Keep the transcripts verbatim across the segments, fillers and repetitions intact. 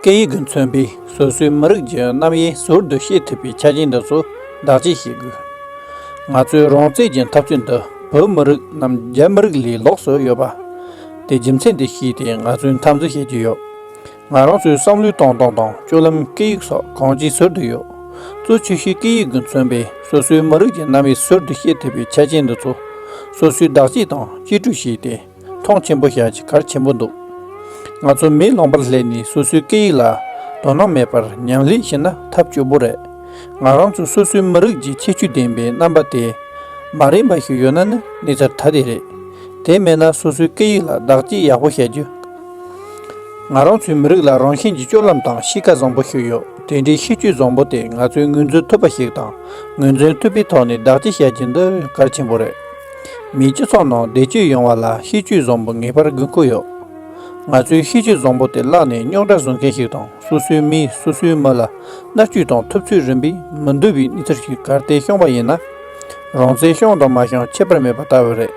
སྐད་ཡིག་གིས་མཚོན་པའི་སོ་སོའི་མི་རིགས་ཀྱི་རྣམ་དབྱེ་ཟུར་དུ་ཤེས་ཐུབ་པའི་ཆ་རྐྱེན་འདི་ཚོ་བདག་གཅེས་བྱེད་དགོས། ང་ཚོའི་རང་བཙན་གྱི་འཐབ་རྩོད་འདི་བོད་མི་རིགས་ནམ་རྒྱ་མི་རིགས་ལས་ལོགས་སུ་ཡོད་པ། དེ་རྒྱུ་མཚན་དེ་ཤེས་ཏེ་ང་ཚོས་འཐབ་འཛིང་བྱེད་ཀྱི་ཡོད། ང་རང་ཚོའི་བསམ་བློའི་གཏོང་སྟངས་དང་སྤྱོད་ལམ། སྐད་ཡིག་སོགས་གང་ཅིའི་ཟུར་དུ་ཡོད། གཙོ་ཆེ་ཤོས་སྐད་ཡིག་གིས་མཚོན་པའི་སོ་སོའི་མི་རིགས་ཀྱི་རྣམ་དབྱེ་ཟུར་དུ་ཤེས་ཐུབ་པའི་ཆ་རྐྱེན་འདི་ཚོ་སོ་སོས་བདག་གཅེས་དང་གཅེས་སྤྲས་བྱས་ཏེ། མཐོང་ཆེན་པོ་བྱ་རྒྱུ་གལ་ཆེན་པོ་འདུག་ང་ཚོ་མིའི་ལུང་པར་སླེབས་ནས་སོ་སོའི་སྐད་ཡིག་ལ་དོ་སྣང་མེད་པར་ཉམས་ལེན་བྱས་ན་ཐབས་སྐྱོ་པོ་རེད། ང་རང་ཚོ་སོ་སོའི་མི་རིགས་ཀྱི་ཁྱད་ཆོས་ལྡན་པའི་རྣམ་པ་དེ་མ་རན་པ་ཞིག་ཡོད་ན་ནི་གནས་ཚུལ་ཐ་དད་རེད། དེ་མེད་ན་སོ་སོའི་སྐད་ཡིག་ལ་བདག་གཅེས་ཡག་པོ་བྱ་རྒྱུ། ང་རང་ཚོའི་མི་རིགས་ལ་རང་བཞིན་གྱི་སྤྱོད་ལམ་དང་གཤིས་ཀ་བཟང་པོ་ཞིག་ཡོད། དེ་འདྲའི་གཤིས་སྤྱོད་བཟང་པོ་དེ་ང་ཚོས་ངོས་འཛིན་ཐུབ་པ་ཞིག་དང་ངོས་འཛིན་ཐུབ་པའི་ཐོག་ནས་བདག་གཅེས་བྱ་རྒྱུ་འདི་གལ་ཆེན་པོ་རེད། མིའི་སྤྱི་ཚོགས་ནང་བདེ་སྐྱིད་ཡོང་བ་ལ་གཤིས་སྤྱོད་བཟང་པོ་ངེས་པར་དགོས་མཁོ་ཡོད། ང་ཚོའི་གཤིས་སྤྱོད་བཟང་པོ་དེ་བརླག་ནས་རྙོག་དྲ་བཟོ་མཁན་ཞིག་དང་སོ་སོའི་མིས་སོ་སོའི་མི་ལ་མནར་གཅོད་དང་ཐུབ་ཚོད་རིམ་པས་མི་འདོད་པའི་གནས་ཚུལ་ཞིག་གལ་ཏེ་བྱུང་བ་ཡིན་ན། རང་བཙན་བྱུང་དང་མ་བྱུང་ཁྱད་པར་མེད་པ་ལྟ་བུ་རེད།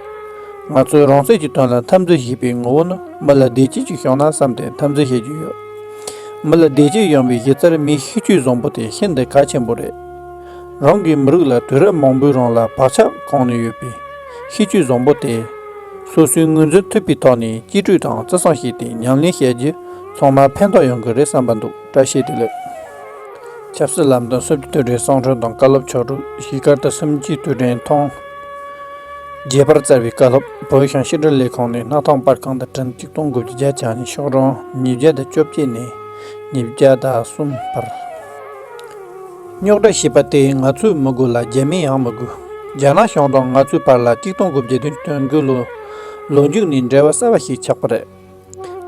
ང་ཚོས་རང་བཙན་གྱི་དོན་ལ་འཐབ་འཛིང་བྱེད་པའི་ངོ་བོ་ནི་མི་ལ་བདེ་སྐྱིད་ཅིག་བྱུང་ན་བསམ་སྟེ་འཐབ་འཛིང་བྱེད་ཀྱི་ཡོད། མི་ལ་བདེ་སྐྱིད་ཡོང་བའི་གཞི་རྩར་མིའི་གཤིས་སྤྱོད་བཟང་པོ་དེ་ཤིན་ཏུ་གལ་ཆེན་པོ་རེད། རང་གི་མི་རིགས་ལ་དུས་རབས་མང་པོའི་རིང་ལ་བག་ཆགས་གང་ནས་ཡོད་པའི་གཤིས་སྤྱོད་བཟང་པོ་དེ། སོ་སོས་ངོས་འཛིན་ཐུབ་པའི་ཐོག་ནས་གཅེས་སྤྲས་དང་བརྩི་སྲུང་བྱས་ཏེ་ཉམས་ལེན་བྱས་རྗེས་ཚང་མར་ཕན་ཐོགས་ཡོང་གི་རེད་བསམ་པ་འདུག་བཀྲ་ཤིས་བདེ་ལེགས། ཆབ་སྲིད་ལམ་སྟོན་སུམ་ཅུ་དུས་དྲན་གསུང་འཕྲིན་དང་བཀའ་སློབ་ཕྱོགས་སྒྲིག་གཞིས་སྒར་དུ་སུམ་ཅུའི་དུས་དྲན་ཐེངས་བརྒྱད་པར་བསྩལ་བའི་བཀའ་སློབ། བོད་གཞུང་ཕྱི་དྲིལ་ལས་ཁང་ནས་སྣར་ཐང་པར་ཁང་དུ་དྲན་གཅིག་སྟོང་དགུ་བརྒྱ་བརྒྱད་ཅུ་གྱ་གཉིས། ཤོག་གྲངས་ཉིས་བརྒྱ་དང་བཅོ་བརྒྱད་ནས་ཉིས་བརྒྱ་དང་གསུམ་བར། རྙོག་དྲ་ཞེས་པ་དེ་ང་ཚོའི་མི་དགོས་ལ་རྒྱ་མི་ཡང་མི་དགོས། རྒྱ་ནག་གཞུང་དང་ང་ཚོའི་བར་ལ་གཅིག་སྟོང་དགུ་བརྒྱ་བདུན་ཅུ་དོན་དགུ་ལོ་ལོ་མཇུག་ནས་འབྲེལ་བ་གསར་བ་ཞིག་ཆགས་པ་རེད།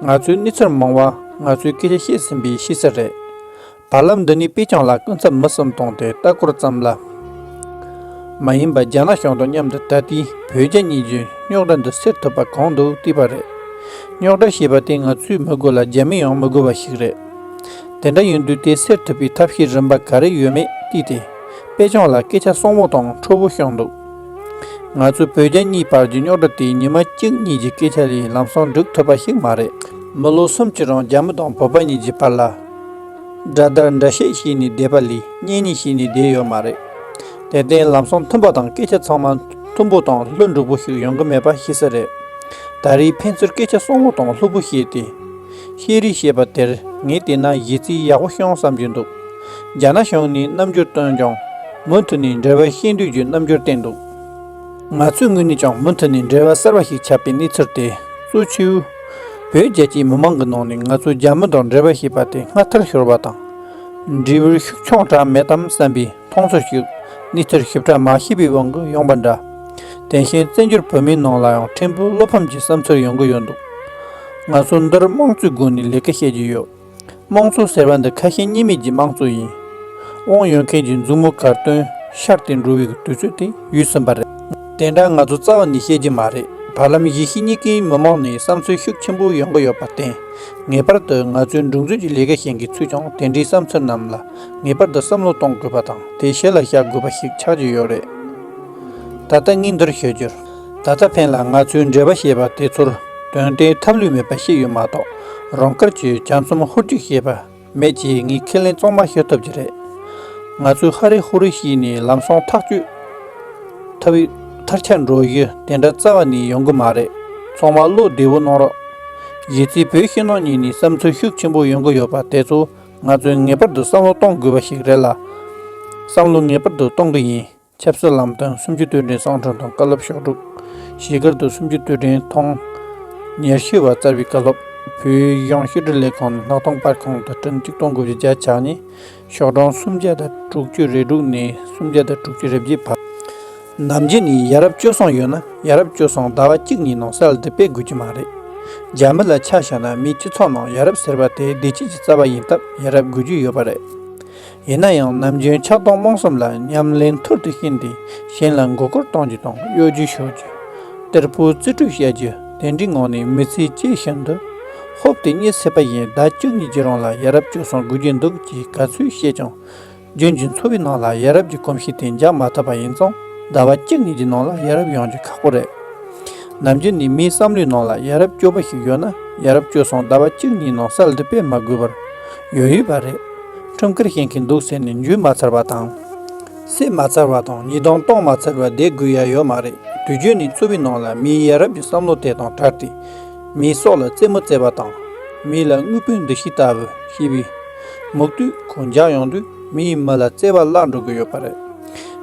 ང་ཚོས་གནས་ཚུལ་མང་བ་ང་ཚོས་སྐད་ཆ་བཤད་ཟིན་པའི་ཤེས་གསལ་རེད། བར་ལམ་འདི་ནས་པེ་ཅང་ལ་སྐུ་ཚབ་མི་གསུམ་བཏང་སྟེ་ལྟ་སྐོར་ཙམ་ལ་མ་ཡིན་པར་རྒྱ་ནག་གཞུང་དང་མཉམ་དུ་ད་ལྟའི་བོད་རྒྱ་གཉིས་ཀྱི་རྙོག་དྲ་འདི་སེལ་ཐུབ་པ་གང་འདུག་བལྟས་པ་རེད། རྙོག་དྲ་ཞེས་པ་དེ་ང་ཚོའི་མི་དགོས་ལ་རྒྱ་མི་ཡང་མི་དགོས་པ་ཞིག་རེད། དེ་འདྲ་ཡིན་དུས་དེ་སེལ་ཐུབ་པའི་ཐབས་ཤེས་རིམ་པ་ག་རེ་ཡོད་མེད་བལྟས་ཏེ། པེ་ཅང་ལ་སྐད་ཆ་གསང་བོ་དང་འཁྲུལ་པོ་བྱུང་འདུག་ང་ཚོ་བོད་རྒྱ་གཉིས་བར་གྱི་རྙོག་དྲ་དེ་ཉི་མ་གཅིག་གཉིས་ཀྱི་སྐད་ཆ་ལས་ལམ་སང་འགྲིག་ཐུབ་པ་ཞིག་མ་རེད། མི་ལོ་གསུམ་གྱི་རིང་རྒྱ་མི་དང་བོད་པ་གཉིས་ཀྱི་བར་ལ་དགྲ་དར་འདྲ་བཤད་བྱས་ནས་བསྡད་པ་ལས་གཉེན་ཉེ་བྱས་ནས་བསྡད་ཡོད་མ་རེད། དེར་བརྟེན་ལམ་སང་མཐུན་པ་དང་སྐད་ཆ་ཚང་མ་མཐུན་པོ་དང་ལྷུན་གྲུབ་པོ་ཞིག་ཡོང་གི་མེད་པ་ཤེས་གསལ་རེད། ད་རེས་ཕན་ཚུན་སྐད་ཆ་གསང་བོ་དང་ལྷུག་པོ་བཤད་དེ། བཤད་རེས་བྱས་པ་དེར་ངས་བལྟས་ན་གཞི་རྩའི་ཡག་པོ་བྱུང་བསམ་གྱི་འདུག་རྒྱ་ནག་གཞུང་ནས་རྣམ་འགྱུར་སྟོན་ཀྱང་མུ་མཐུད་ནས་འབྲེལ་བ་ཤེས་འདོད་ཀྱི་རྣམ་འགྱུར་བསྟན་འདུག་ང་ཚོའི་ངོས་ནས་ཀྱང་མུ་མཐུད་ནས་འབྲེལ་བ་གསར་བ་ཞིག་ཆགས་པའི་གནས་ཚུལ་དེ་གཙོ་ཆེའུ་བོད་རྒྱ་བཅས་མི་མང་གི་ནང་ནས་ང་ཚོ་རྒྱ་མི་དང་འབྲེལ་བ་བྱས་པ་དེ་སྔར་ལྟར་ཤོར་བ་དང་། འབྲས་བུ་ཤུགས་ཆུང་དྲགས་མེད་དམ་བསམ་པའི་མཐོང་ཚུལ་ཞིག་གནས་ཚུལ་ཞིབ་ཕྲ་མ་ཤེས་པའི་དབང་གིས་ཡོང་བ་འདྲ། དེ་བཞིན་བཙན་བྱོལ་བོད་མིའི་ནང་ལ་ཡང་ཕྲན་བུ་བློ་ཕམ་གྱི་བསམ་ཚུལ་ཡོང་གི་ཡོད་འདུག་ང་ཚོ་འདིར་དམངས་གཙོའི་སྒོ་ནས་ལས་ཀ་བྱེད་ཀྱི་ཡོད། དམངས་གཙོ་ཟེར་བ་འདི་ཁ་ཞེ་གཉིས་མེད་ཀྱི་དམངས་གཙོ་ཡིན། དབང་ཡོད་མཁན་གྱི་མཛུབ་མོ་གར་སྟོན་ཤར་ཏེ་འགྲོ་བའི་དུས་ཚོད་དེ་ཡོལ་ཟིན་པ་རེད། དེ་འདྲ་ང་ཚོ་རྩ་བ་ནས་བཤད་རྒྱུ་མ་རེད། བར་ལམ་གཞིས་བྱེས་གཉིས་ཀའི་མི་མང་ནས་བསམ་ཚུལ་ཤུགས་ཆེན་པོ་ཡོང་གི་ཡོད་པར་བརྟེན། ངེས་པར་དུ་ང་ཚོས་འགྲོ་འཛུགས་ཀྱི་ལས་ཀ་བྱེད་མཁན་ཚོས་ཀྱང་དེ་འདྲའི་བསམ་ཚུལ་རྣམས་ལ་ངེས་པར་དུ་བསམ་བློ་གཏོང་དགོས་པ་དང་དེ་གཞི་ལ་བཞག་དགོས་པ་ཞིག་ཆགས་ཀྱི་ཡོད་རེད། ད་ལྟ་ངས་འདིར་ཞུ་རྒྱུར། ད་ལྟ་ཕན་ལ་ང་ཚོས་འབྲེལ་བ་བྱས་པ་དེ་ཚོར་དོན་ལྡན་ཐབས་ལུས་མེད་པ་ཞིག་ཡོད་མ་གཏོགས་རང་དགར་གྱིས་བྱམས་སེམས་ཧུར་སྒྲིག་བྱས་པ་མེད་ཅེས་ངས་ཁས་ལེན་གཙང་མ་ཞུ་ཐུབ་ཀྱི་རེད། ང་ཚོས་ཧ་རེ་ཧུ་རེ་བྱས་ནས་ལམ་སང་ཐག་གཅོད་ཐུབ་པའི་མཐར་ཆགས་འགྲོ་རྒྱུ་དེ་འདྲ་རྩ་བ་ནས་ཡོང་གི་མ་རེད། ཚང་མ་བློ་བདེ་བོ་གནང་རོགས། གཞི་རྩའི་བོད་ཕྱི་ནང་གཉིས་ནས་བསམ་ཚུལ་ཤུགས་ཆེན་པོ་ཡོང་གི་ཡོད་པ་དེ་ཚོ་ང་ཚོས་ངེས་པར་དུ་བསམ་བློ་གཏོང་དགོས་པ་ཞིག་རེད་ལ། བསམ་བློ་ངེས་པར་དུ་གཏོང་གི་ཡིན། ཆབ་སྲིད་ལམ་སྟོན་སུམ་ཅུ་དུས་དྲན་གསུང་འཕྲིན་དང་བཀའ་སློབ་ཕྱོགས་སྒྲིག་གཞིས་སྒར་དུ་སུམ་ཅུ་དུས་དྲན་ཐེངས་ཉེར་བཞི་བ་བསྩལ་བའི་བཀའ་སློབ། བོད་གཞུང་ཕྱི་དྲིལ་ལས་ཁང་ནས་སྣར་ཐང་པར་ཁང་དུ་དྲན་གཅིག་སྟོང་དགུ་བརྒྱ་བརྒྱད་ཅུ་གྱ་གཉིས། ཤོག་གྲངས་སུམ་བརྒྱ་དང་དྲུག་ཅུ་རེ་དྲུག་ནས་སུམ་བརྒྱ་དང་དྲུག་ཅུ་རེ་བརྒྱད་བར། ནམ་རྒྱུན་ནས་ཡ་རབས་སྤྱོད་བཟང་ཡོད་ན་ཡ་རབས་སྤྱོད་བཟང་ཟླ་བ་གཅིག་གཉིས་ནང་གསར་དུ་སྤེལ་དགོས་ཀྱི་མ་རེད། རྒྱ་མི་ལ་ཆ་བཞག་ན་མིའི་སྤྱི་ཚོགས་ནང་ཡ་རབས་ཟེར་བ་དེ་བདེ་སྐྱིད་ཀྱི་རྩ་བ་ཡིན་སྟབས་ཡ་རབས་དགོས་རྒྱུ་ཡོད་པ་རེད། ཡིན་ན་ཡང་ནམ་རྒྱུན་ཆགས་སྡང་རྨོངས་གསུམ་ལ་ཉམས་ལེན་ཐུར་དུ་ཕྱིན་ཏེ་གཞན་ལ་མགོ་སྐོར་གཏོང་རྒྱུ་དང་གཡོ་སྒྱུ་ཞུ་རྒྱུ། གཏེར་ཕུད་རྩིས་སྤྲོད་བྱ་རྒྱུ་དེ་འདྲའི་ངང་ནས་མི་ཚེ་སྐྱེལ་བཞིན་དུ། ཧོབ་སྟེ་གཉིད་སད་པ་བཞིན་ཟླ་བཅུ་གཉིས་ཀྱི་རིང་ལ་ཡ་རབས་སྤྱོད་བཟང་དགོས་ཀྱི་འདུག་ཅེས་ག་ཚོད་བཤད་ཀྱང་། རྒྱུན་གྱི་འཚོ་བའི་ནང་ལ་ཡ་རབས་ཀྱི་གོམས་གཤིས་དེ་འཇགས་མ་ཐུབ་པ་ཡིན་ཙང་ཟླ་བ་གཅིག་གཉིས་ཀྱི་ནང་ལ་ཡ་རབས་ཡོང་རྒྱུ་ཁག་པོ་རེད། ནམ་རྒྱུན་ནས་མིའི་བསམ་བློའི་ནང་ལ་ཡ་རབས་སྐྱོ་པོ་ཞིག་ཡོད་ན་ཡ་རབས་སྤྱོད་བཟང་ཟླ་བ་གཅིག་གཉིས་ནང་གསར་དུ་སྤེལ་མ་དགོས་པར། ཡོད་ཡོད་པ་རེད། ཁྲིམས་འགལ་བྱེད་མཁན་འདུག་ཟེར་ནས་འཇུས་མ་ཚར་བ་དང་། བསད་མ་ཚར་བ་དང་ཉེས་རྡུང་གཏོང་མ་ཚར་བ་བསྡད་དགོས་ཡ་ཡོད་མ་རེད། དུས་རྒྱུན་ནས་འཚོ་བའི་ནང་ལ་མིའི་ཡ་རབས་ཀྱི་བསམ་བློ་དེ་དང་བྲལ་ཏེ། མིའི་སྲོག་ལ་རྩེད་མོ་རྩེ་བ་དང་། མི་ལ་དངོས་པོའི་འདུ་ཤེས་ལྟ་བུ་ཞེས་པའི་མུ་མཐུད་ཁོ་འཇགས་ཡོང་དུས་མིའི་མི་ལ་བརྩེ་བ་བརླག་འགྲོ་གི་ཡོད་པ་རེད།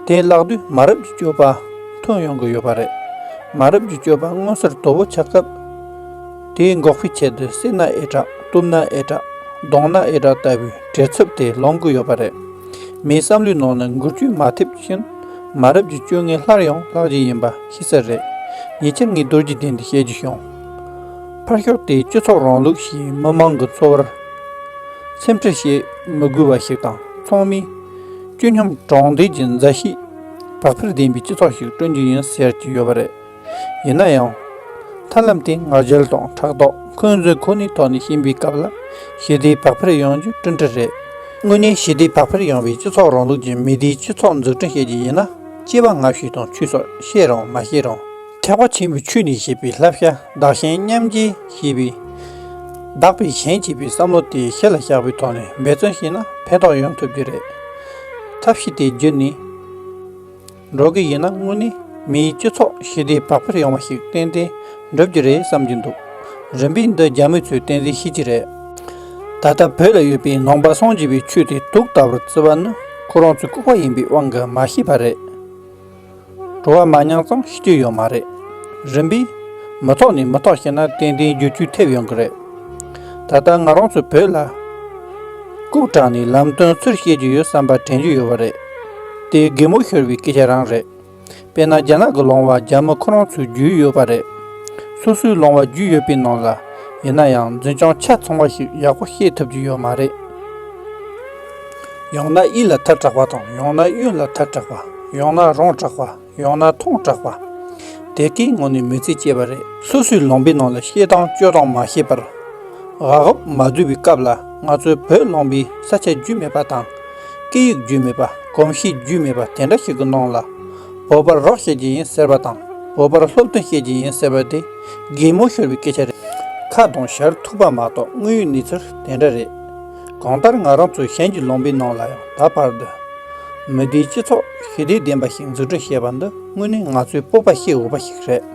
དེ་བརླག་དུས་མ་རབས་ཀྱི་སྤྱོད་པ་ཐོན་ཡོང་གི་ཡོད་པ་རེད། མ་རབས་ཀྱི་སྤྱོད་པ་མངོན་གསལ་དོད་པོ་ཆགས་སྐབས། དེ་འགོག་པའི་ཆེད་དུ་བསད་ན་ཨེ་དྲག་གཏུབ་ན་ཨེ་དྲག་རྡུང་ན་ཨེ་དྲག་ལྟ་བུའི་བྲེལ་འཚུབ་དེ་ལོང་གི་ཡོད་པ་རེད། མིའི་བསམ་བློའི་ནང་ན་འགུལ་སྐྱོད་མ་ཐེབས་ཕྱིན། མ་རབས་ཀྱི་སྤྱོད་ངན་སླར་ཡང་ལྷག་རྒྱུ་ཡིན་པ་ཤེས་གསལ་རེད། ཉེ་ཆར་ངས་རྡོ་རྗེ་གདན་དུ་བཤད་རྒྱུ་བྱུང་། ཕར་ཞོག་དེ་སྤྱི་ཚོགས་རིང་ལུགས་ཞེས་མི་མང་གི་འཚོ་བར་སེམས་ཁྲལ་བྱེད་མི་དགོས་པ་ཞིག་དང་ཚང་མས་སྤྱི་སྙོམས་དྲང་བདེན་གྱི་མཛའ་བཤེས་བག་ཕེབས་ལྡན་པའི་སྤྱི་ཚོགས་ཤིག་བསྐྲུན་རྒྱུ་ཡིན་ཟེར་གྱི་ཡོད་པ་རེད། ཡིན་ན་ཡང་། ཐབས་ལམ་དེ་ང་རྒྱལ་དང་ཕྲག་དོག་འཁོན་འཛིན་ཁོ་ནའི་ཐོག་ནས་ཕྱིན་པའི་སྐབས་ལ་ཞི་བདེ་བག་ཕེབས་ཡོང་རྒྱུ་བཀྲིན་བཀྲིན་རེད། དངོས་གནས་ཞི་བདེ་བག་ཕེབས་ཡོང་བའི་སྤྱི་ཚོགས་རིང་ལུགས་ཀྱི་མི་སྡེའི་སྤྱི་ཚོགས་འཛུགས་སྐྲུན་བྱེད་རྒྱུ་ཡིན་ན་སྐྱེས་པ་སྔ་ཕྱི་དང་ཆོས་སོགས་ཤེས་རུང་མ་ཤེས་རུང་། ཐེག་པ་ཆེན་པོའི་ཆོས་ནས་བཤད་པའི་བསླབ་བྱ་བདག་གཞན་མཉམ་བརྗེ་ཞེས་པའི། བདག་པས་གཞན་བྱེད་པའི་བསམ་བློ་དེ་གཞི་ལ་བཞག་པའི་ཐོག་ནས་འབད་བརྩོན་བྱས་ན་ཕན་ཐོགས་ཡོང་ཐུབ་ཀྱི་རེད། ཐབས་ཤེས་དེ་བརྒྱུད་ནས། འགྲོ་གི་ཡིན་ན་དངོས་གནས་མིའི་སྤྱི་ཚོགས་ཞི་བདེ་བག་ཕེབས་ཡོང་བ་ཞིག་ཏན་ཏན་འགྲུབ་ཀྱི་རེད་བསམ་གྱི་འདུག་རིམ་པས་འདི་རྒྱ་མི་ཚོས་བསྟན་འཛིན་ཤེས་ཀྱི་རེད། ད་ལྟ་བོད་ལ་ཡོད་པའི་ནང་པ་སངས་རྒྱས་པའི་ཆོས་དེ་དུག་ལྟ་བུར་བརྩི་བ་ནི་ཁོ་རང་ཚོའི་ལྐུགས་པ་ཡིན་པའི་དབང་གིས་མ་ཤེས་པ་རེད། བྲོ་བ་མ་མྱངས་ཙང་ཤེས་རྒྱུ་ཡོད་མ་རེད། རིམ་པས་མི་ཐོག་ནས་མི་ཐོག་བྱས་ན་ཏན་ཏན་བསྒྱུར་བཅོས་ཐེབས་ཡོང་གི་རེད། ད་ལྟ་ང་རང་ཚོ་བོད་ལ་ལྐུགས་དྲགས་ནས་ལམ་སྟོན་ཚུར་བཤད་རྒྱུ་ཡོད་བསམ་པ་དྲན་རྒྱུ་ཡོད་པ་རེད། དེ་གད་མོ་ཤོར་བའི་སྐད་ཆ་རང་རེད། དཔེར་ན་རྒྱ་ནག་གི་ལུང་པ་རྒྱ་མི་ཁོ་རང་ཚོས་བརྒྱུད་ཡོད་པ་རེད། སོ་སོའི་ལུང་པ་བརྒྱུད་ཡོད་པའི་ནང་ལ་ཡིན་ན་ཡང་འཛིན་སྐྱོང་ཆ་ཚང་བ་ཞིག་ཡག་པོ་ཤེས་ཐུབ་ཀྱི་ཡོད་མ་རེད། ཡང་ན་ཡིད་ལ་ཐལ་དྲགས་པ་དང་ཡང་ན་གཡོན་ལ་ཐལ་དྲགས་པ། ཡང་ན་རང་དྲགས་པ། ཡང་ན་མཐོང་དྲགས་པ། དེ་གའི་ངོ་ནས་མི་ཚེ་སྐྱེལ་བ་རེད། སོ་སོའི་ལུང་པའི་ནང་ལ་བཤད་སྟངས་སྤྱོད་སྟངས་མ་ཤེས་པར། དབའ་བབས་མ་བསྡུས་པའི་སྐབས་ལ་ང་ཚོའི་བོད་ལུང་པའི་ས་ཆ་རྒྱུས་མེད་པ་དང་། སྐད་ཡིག་རྒྱུས་མེད་པ། གོམས་གཤིས་རྒྱུས་མེད་པ་དེ་འདྲ་ཞིག་གི་ནང་ལ། བོད་པར་རོགས་བྱེད་ཀྱི་ཡིན་ཟེར་བ་དང་། བོད་པར་སློབ་སྟོན་བྱེད་ཀྱི་ཡིན་ཟེར་བ་དེ། གད་མོ་ཤོར་བའི་སྐད་ཆ་རེད། ཁ་གདངས་ཞར་ཐུག་པ་མ་གཏོགས་དངོས་ཡོད་གནས་ཚུལ་དེ་འདྲ་རེད། གང་ལྟར་ང་རང་ཚོའི་གཞན་གྱི་ལུང་པའི་ནང་ལ་ཡང་ད་བར་དུ། མི་སྡེའི་སྤྱི་ཚོགས་ཞི་བདེ་ལྡན་པ་ཞིག་འཛུགས་སྐྲུན་བྱས་པ་འདི་དངོས་གནས་ང་ཚོའི་སྤོབས་པ་བྱེད་འོས་པ་ཞིག་རེད།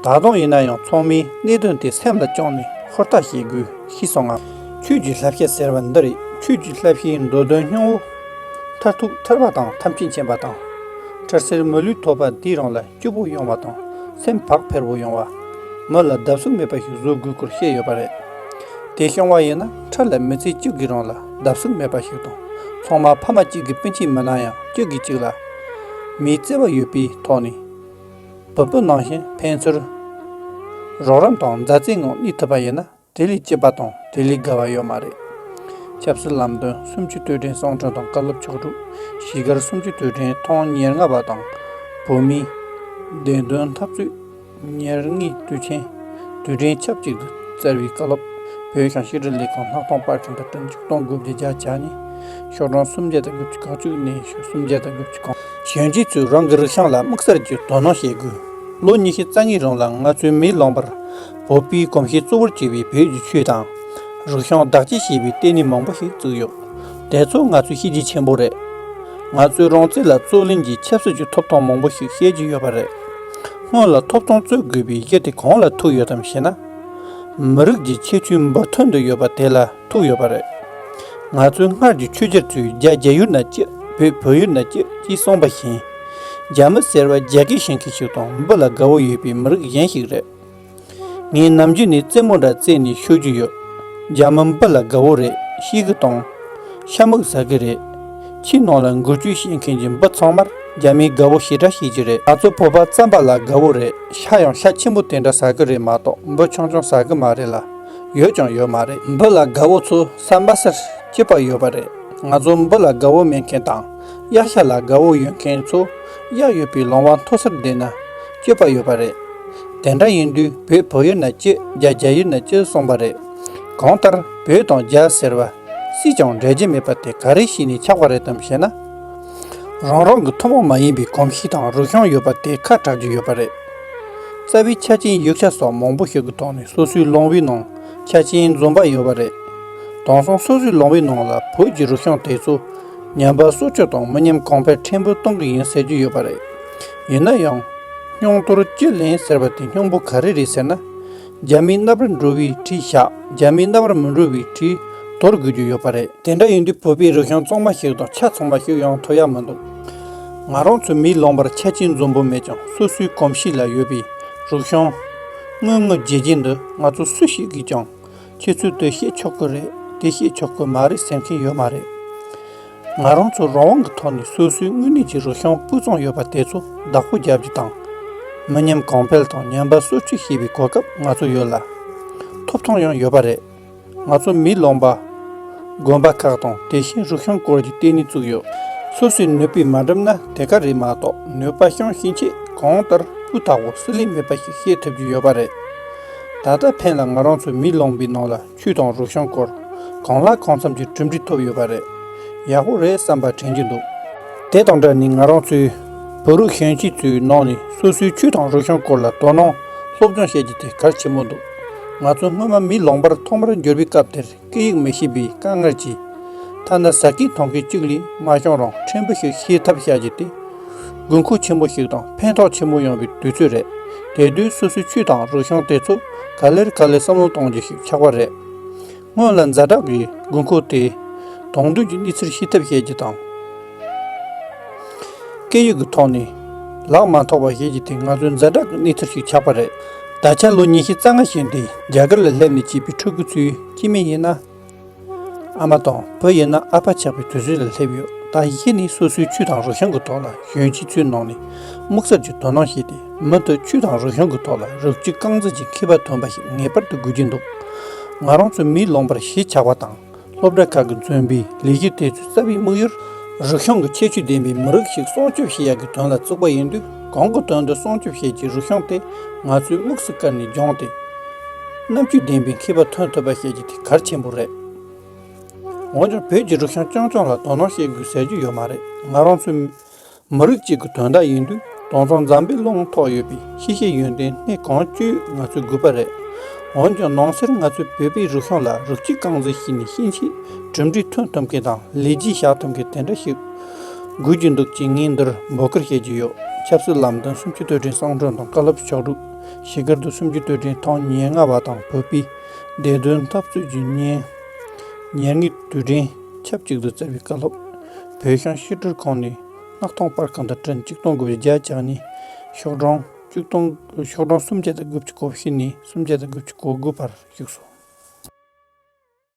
ད་དུང་ཡིན་ན་ཡང་ཚང་མས་གནད་དོན་དེ་སེམས་ལ་བཅངས་ནས་ཧུར་ཐག་བྱེད་དགོས་ཤེས་སོང་ང་། ཆོས་ཀྱི་བསླབ་བྱ་ཟེར་བ་འདི་རེད། ཆོས་ཀྱི་བསླབ་བྱའི་མདོ་དོན་སྙིང་བོ། མཐར་ཐུག་ཐར་པ་དང་ཐམས་ཅད་མཁྱེན་པ་དང་། འཁྲུལ་སེལ་མི་ལུས་ཐོབ་པ་དེའི་རིང་ལ། སྐྱིད་པོ་ཡོང་བ་དང་སེམས་བག་ཕེབས་པོ་ཡོང་བ། མི་ལ་བརྡབ་གསིག་མེད་པ་ཞིག་བཟོ་དགོས་སྐོར་བཤད་ཡོད་པ་རེད། དེ་སྐྱོང་བ་ཡིན་ན་འཕྲལ་ལ་མི་ཚེ་གཅིག་གི་རིང་ལ་བརྡབ་གསིག་མེད་པ་ཞིག་དང་། ཚང་མ་ཕ་མ་གཅིག་གི་སྤུན་མཆེད་མིན་ན་ཡང་གཅིག་གིས་གཅིག་ལ་མིའི་བརྩེ་བ་ཡོད་པའི་ཐོག་ནས་བུ་སྤུན་ནང་བཞིན་ཕན་ཚུན་རོགས་རམ་དང་མཛའ་བརྩེའི་ངང་གནས་ཐུབ་པ་ཡིན་ན། དེ་ལས་སྐྱིད་པ་དང་དེ་ལས་དགའ་བ་ཡོད་མ་རེད། ཆབ་སྲིད་ལམ་སྟོན་སུམ་ཅུ་དུས་དྲན་གསུང་འཕྲིན་དང་བཀའ་སློབ་ཕྱོགས་སྒྲིག་གཞིས་སྒར་སུམ་ཅུ་དུས་དྲན་ཐེངས་ཉེར་ལྔ་པ་དང་། བོད་མིའི་བདེན་དོན་འཐབ་རྩོད་ཉེར་ལྔའི་དུས་ཆེན་དུས་དྲན་ཆབས་ཅིག་ཏུ་བསྩལ་བའི་བཀའ་སློབ། བོད་ཤང་ཕྱི་དྲིལ་ལས་ཁང་སྣག་ཐང་པར་ཁང་དུ་སྤྲིན་ཕྱོགས་སྟོང་དགུ་བརྒྱ་བརྒྱད་ཅུ་གྱ་གཉིས། ཤོག་གྲངས་སུམ་བརྒྱ་དང་དགུ་བཅུ་གོ་གཅིག་ནས་སུམ་བརྒྱ་དང་དགུ་བཅུ་གོ། གཞོན་སྐྱེས་ཚོས་རང་གི་རིག་གཞུང་ལ་དམིགས་བསལ་གྱི་དོ་སྣང་བྱེད་དགོས། ལོ་ཉི་ཤུ་རྩ་ལྔའི་རིང་ལ་ང་ཚོའི་མིའི་ལུང་པར་བོད་པའི་གོམས་གཤིས་གཙོ་བོར་གྱུར་པའི་བོད་ཀྱི་ཆོས་དང་། རིག་གཞུང་བདག་གཅེས་བྱེད་པའི་ལྟེ་གནས་མང་པོ་ཞིག་བཙུགས་ཡོད། དེ་ཚོ་ང་ཚོའི་ཤེས་རྒྱུ་ཆེན་པོ་རེད། ང་ཚོས་རང་བཙན་ལ་རྩོད་ལེན་གྱི་ཆབ་སྲིད་ཀྱི་ཐོབ་ཐང་མང་པོ་ཞིག་བཤད་ཀྱི་ཡོད་པ་རེད། སྔོན་ལ་ཐོབ་ཐང་རྩོད་དགོས་པའི་གཞི་དེ་གང་ལ་ཐུག་ཡོད་དམ་ཞེ་ན། མི་རིགས་ཀྱི་ཁྱད་ཆོས་འབུར་ཐོན་དུ་ཡོད་པ་དེ་ལ་ཐུག་ཡོད་པ་རེད། ང་ཚོའི་སྔར་གྱི་ཆོས་རྒྱལ་ཚོས་རྒྱ་རྒྱ་ཡུལ་ན་སྐྱིད། བོད་བོད་ཡུལ་ན་སྐྱིད་ཅེས་གསུངས་པ་བཞིན། རྒྱ་མི་ཟེར་བ་རྒྱ་སྐད་ཤེས་མཁན་ཞིག་དང་འབུ་ལ་དགའ་བོ་ཡོད་པའི་མི་རིགས་གཞན་ཞིག་རེད། ངས་ནམ་རྒྱུན་ནས་རྩེད་མོ་འདྲ་རྩེས་ནས་ཤོད་ཀྱི་ཡོད། རྒྱ་མི་འབུ་ལ་དགའ་བོ་རེད། ཤེས་གི་དང་། ཤ་མུག་ཟ་གི་རེད། ཆུའི་ནང་ལ་འགུལ་སྐྱོད་བྱེད་མཁན་གྱི་འབུ་ཚང་མར་རྒྱ་མིས་དགའ་བོ་ཞེ་དྲག་བྱེད་ཀྱི་རེད། ང་ཚོ་བོད་པ་རྩམ་པ་ལ་དགའ་བོ་རེད། ཤ་ཡང་ཤ་ཆེན་པོ་དེ་འདྲ་ཟ་གི་རེད་མ་གཏོགས་འབུ་ཆུང་ཆུང་ཟ་གི་མ་རེད་ལ། ཡོད་ཀྱང་ཡོད་མ་རེད། འབུ་ལ་དགའ་བོ་ཚོ་ས་འབབ་སར་སྐྱིད་པ་ཡོད་པ་རེད། ང་ཚོ་འབུ་ལ་དགའ་བོ་མེད་མཁན་དང་། གཡག་ཤ་ལ་དགའ་བོ་ཡོད་མཁན་ཚོ། གཡག་ཡོད་པའི་ལུང་པ་མཐོ་སར་བསྡད་ན་སྐྱིད་པ་ཡོད་པ་རེད། དེ་འདྲ་ཡིན་དུས་བོད་བོད་ཡུལ་ན་སྐྱིད། རྒྱ་རྒྱ་ཡུལ་ན་སྐྱིད་གསུངས་པ་རེད། གང་ལྟར་བོད་དང་རྒྱ་ཟེར་བ་སུས་ཀྱང་འབྲལ་རྒྱུ་མེད་པ་དེ་ག་རེ་བྱས་ནས་ཆགས་པ་རེད་དམ་ཞེ་ན། རང་རང་གི་ཐུན་མོང་མ་ཡིན་པའི་གོམས་གཤིས་དང་རིག་གཞུང་ཡོད་པ་དེ་ཁ་གྲག་རྒྱུ་ཡོད་པ་རེད། རྩ་བའི་ཆ་རྐྱེན་ཡིག་ཆ་སོགས་མང་པོ་ཞིག་གི་ཐོག་ནས་སོ་སོའི་ལུང་པའི་ནང་ཆ་རྐྱེན་འཛོམས་པ་ཡོད་པ་རེད། དེང་སང་སོ་སོའི་ལུང་པའི་ནང་ལ་བོད་ཀྱི་རུ་ཤོང་དེ་ཚོ་ཉམས་པ་སོར་ཆུད་དང་མི་ཉམས་གོང་འཕེལ་ཕྲན་བུ་གཏོང་གི་ཡིན་ཟེར་གྱི་ཡོད་པ་རེད། ཡིན་ན་ཡང་། སྙིང་དོར་བཅུད་ལེན་ཟེར་བ་དེ་སྙིང་པོ་ག་རེ་རེད་ཟེར་ན། རྒྱ་མིའི་རྣམ་པར་འགྲོ་བའི་གྲས་བཞག་རྒྱ་མིའི་རྣམ་པར་མི་འགྲོ་བའི་གྲས་དོར་དགོས་ཀྱི་ཡོད་པ་རེད། དེ་འདྲ་ཡིན་དུས་བོད་པའི་རུ་ཤོང་གཙང་མ་ཞིག་དང་ཆ་ཚང་བ་ཞིག་ཡོང་ཐུབ་ཡ་མི་འདུག་ང་རང་ཚོའི་མིའི་ལུང་པར་ཆ་རྐྱེན་འཛོམས་པོ་མེད་ཀྱང་སོ་སོའི་གོམས་གཤིས་ལ་ཡོད་པའི་རུ་ཤོང་། དངོས་དངོས་བརྗེ་རྒྱུ་འདི་ང་ཚོ་སུ་ཞིག་གིས་ཀྱང་ཁྱེད་ཚོས་དེ་བཤད་ཆོག་གི་རེད། དེ་བཤད་ཆོག་གི་མ་རེད་ཟེར་མཁན་ཡོད་མ་རེད། ང་རང་ཚོ་རང་དབང་གི་ཐོག་ནས་སོ་སོའི་དངོས་གནས་ཀྱི་རུ་ཤོང་སྤུས་གཙང་ཡོད་པ་དེ་ཚོ་བདག་པོ་རྒྱབ་རྒྱུ་དང་། མི་ཉམས་གོང་འཕེལ་དང་ཉམས་པ་སོར་ཆུད་བྱེད་པའི་གོ་སྐབས་ང་ཚོ་ཡོད་ལ། ཐོབ་ཐང་ཡང་ཡོད་པ་རེད། ང་ཚོ་མིའི་ལུང་པ། དགོན་པ་ཁག་དང་དེ་བཞིན་རུ་ཤོང་སྐོར་གྱི་ལྟེ་གནས་བཙུགས་ཡོད། སོ་སོའི་ནུས་པས་མ་འགྲུབ་ན་དེ་ག་རེད་མ་གཏོགས་ནུས་པ་བཤམས་ཤེས་ཆེད་གང་ལྟར་སྤུས་དག་པོ་བསྲེ་ལྷད་མེད་པ་ཞིག་བྱེད་ཐུབ་ཀྱི་ཡོད་པ་རེད། ད་ལྟ་ཕན་ལ་ང་རང་ཚོའི་མིའི་ལུང་པའི་ནང་ལ་ཆོས་དང་རུ་ཤོང་སྐོར་གང་ལ་གང་འཚམ་གྱི་གྲུབ་འབྲས་ཐོབ་ཡོད་པ་རེད། ཡག་པོ་རེད་བསམ་པ་དྲན་གྱི་འདུག་དེ་དང་འབྲེལ་ནས་ང་རང་ཚོའི་བོད་རིགས་གཞོན་སྐྱེས་ཚོའི་ནང་ནས་སོ་སོའི་ཆོས་དང་རུ་ཤོང་སྐོར་ལ་དོ་སྣང་སློབ་སྦྱོང་བྱེད་རྒྱུ་དེ་གལ་ཆེན་པོ་འདུག་ང་ཚོ་སྔོན་མ་མིའི་ལུང་པར་ཐོག་མར་འབྱོར་བའི་སྐབས་དེར་སྐད་ཡིག་མི་ཤེས་པའི་དཀའ་ངལ་གྱིས། ཐ་ན་ཟ་སྐད་འཐུང་སྐད་གཅིག་ལས་མ་བྱུང་རུང་ཕྲན་བུ་ཞིག་ཤེས་ཐབས་བྱ་རྒྱུ་དེ་དགོས་མཁོ་ཆེན་པོ་ཞིག་དང་ཕན་ཐོགས་ཆེན་པོ་ཡོང་བའི་དུས་ཚོད་རེད། དེ་དུས་སོ་སོའི་ཆོས་དང་རུ་ཤོང་དེ་ཚོ་ག་ལེར་ག་ལེར་བསམ་བློ་གཏོང་རྒྱུ་ཞིག་ཆགས་པ་རེད། སྔོན་ལ་ཛ་དྲག་གི་དགོས་མཁོ་དེ་དང་དོན་གྱི་གནས་ཚུལ་ཤེས་ཐབས་བྱེད་རྒྱུ་དང་། སྐད་ཡིག་གི་ཐོག་ནས་ལག་མ་ཐོགས་པ་བྱེད་རྒྱུ་དེ་ང་ཚོའི་ཛ་དྲག་གི་གནས་ཚུལ་ཞིག་ཆགས་པ་རེད། ད་ཆ་ལོ་ཉི་ཤུ་རྩ་ལྔ་ཕྱིན་ཏེ་རྒྱ་གར་ལ་སླེབས་ནས་སྐྱེས་པའི་ཕྲུ་གུ་ཚོའི་སྐྱེ་དམན་ཡིན་ན། ཨ་མ་དང་བུ་ཡིན་ན་ཨ་ཕ་ཆགས་པའི་དུས་ཚོད་ལ་སླེབས་ཡོད། ད་གཞི་ནས་སོ་སོའི་ཆོས་དང་རུ་ཤོང་གི་ཐོག་ལ་གཞོན་སྐྱེས་ཚོའི་ནང་ནས་དམིགས་བསལ་གྱི་དོ་སྣང་བྱས་ཏེ་མུ་མཐུད་ཆོས་དང་རུ་ཤོང་གི་ཐོག་ལ་རིགས་གཅིག་རྐང་འཛིན་གྱི་མཁས་པ་ཐོན་པ་ཞིག་ངེས་པར་དུ་དགོས་ཀྱི་འདུག་ང་རང་ཚོའི་མིའི་ལུང་པར་གཞིས་ཆགས་པ་དང་། སློབ་གྲྭ་ཁག་གིས་འཛིན་པའི་ལས་གཞི་དེ་ཚོའི་རྩ་བའི་དམིགས་ཡུལ། རིག་གཞུང་གི་ཁྱད་ཆོས་ལྡན་པའི་མི་རིགས་ཤིག་སྲུང་སྐྱོབ་བྱེད་ཡག་གི་དོན་ལ་བཙུགས་པ་ཡིན་དུས་གང་གི་དོན་དུ་སྲུང་སྐྱོབ་བྱེད་ཀྱི་རིག་གཞུང་དེ་ང་ཚོས་དམིགས་སུ་བཀར་ནས་སྦྱངས་ཏེ། རྣམ་དཔྱོད་ལྡན་པའི་མཁས་པ་ཐོན་ཐུབ་པ་བྱེད་རྒྱུ་དེ་གལ་ཆེན་པོ་རེད། འོན་ཀྱང་བོད་ཀྱི་རིག་གཞུང་རྐྱང་རྐྱང་ལ་དོ་སྣང་བྱེད་དགོས་ཟེར་རྒྱུ་ཡོད་མ་རེད། ང་རང་ཚོའི་མི་རིགས་གཅིག་གི་དོན་དག་ཡིན་དུས་དེང་སང་འཛམ་བུའི་གླིང་ཐོག་ཡོད་པའི་ཤེས་བྱའི་ཡོན་ཏན་སྣེ་གང་བཅུ་ང་ཚོའི་དགོས་པ་རེད། འོན་ཀྱང་ནང་གསེས་ང་ཚོའི་བོད་པའི་རིག་གཞུང་ལ་རིགས་གཅིག་རྐང་འཛིན་བྱས་ནས་ཕྱིན་ཆད་གྲུབ་འབྲས་ཐོན་ཐུབ་མཁན་དང་ལས་རྗེས་བཞག་ཐུབ་མཁན་དེ་འདྲ་ཞིག་དགོས་ཀྱི་འདུག་ཅེས་ངས་འདིར་འབོད་སྐུལ་བྱེད་ཀྱི་ཡོད། ཆབ་སྲིད་ལམ་སྟོན་གསུམ་བཅུའི་དུས་དྲན་གསུང་འཕྲིན་དང་བཀའ་སློབ་ཕྱོགས་སྒྲིག་ཞིག་སྒར་དུ་གསུམ་བཅུའི་དུས་དྲན་ཐེངས་ཉེར་ལྔ་པ་དང་བོད་པའི་བདེན་དོན་འཐབ་རྩོད་ཀྱི་ཉིན་ཉེར་ལྔའི་དུས་དྲན་ཆབས་ཅིག་ཏུ་བསྩལ་བའི་བཀའ་སློབ། བོད་གཞུང་ཕྱི་དྲིལ་ཁང་ནས་སྣག་ཐང་པར་ཁང་དུ་ཊན་གཅིག་སྟོང་དགུ་བརྒྱ་བརྒྱད་ཅུ་གྱ་གཉིས། ཤོག་གྲངས་གཅིག་སྟོང་ཤོག་གྲངས་སུམ་བརྒྱ་དང་དགུ་བཅུ་གོ་བཞི་ནས་སུམ་བརྒྱ་དང་དགུ་བཅུ་གོ་དགུ་བར་བཞུགས་སོ།